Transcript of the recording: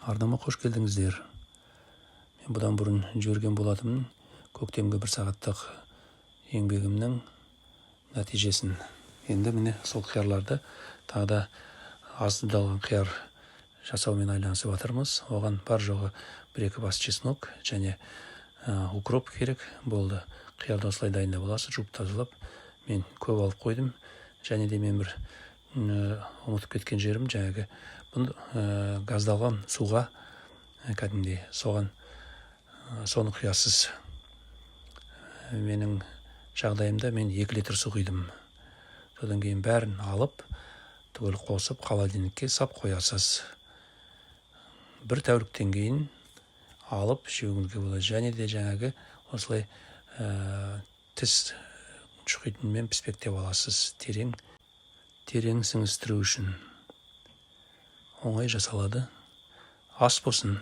Арнама қош келдіңіздер! Мен бұдан бұрын жіберген болатынмын көктемгі бір сағаттық еңбегімнің нәтижесін. Енді, міне, сол қиярларды тағы да аздалған қияр жасаумен айналысып жатырмыз. Оған бар жоғы бір екі бас чеснок және укроп керек болды. Қиярды осылай дайындап аласыз, жуып, тазалап. Мен көп алып қойдым. Және де мен бір ұмытып кеткен жерім, жаңағы бұны газдалған суға, кәдімгідей соған, соны құясыз. Менің жағдайымда мен 2 литр су құйдым. Содан кейін бәрін алып, түгел қосып, холодильникке сап қоясыз. Бір тәуліктен кейін алып жеуіңізге болады. Және де жаңағы осылай тіс шұқитынмен піспектеп аласыз, терең терең сіңістіру үшін. Оңай жасалады. Ас болсын!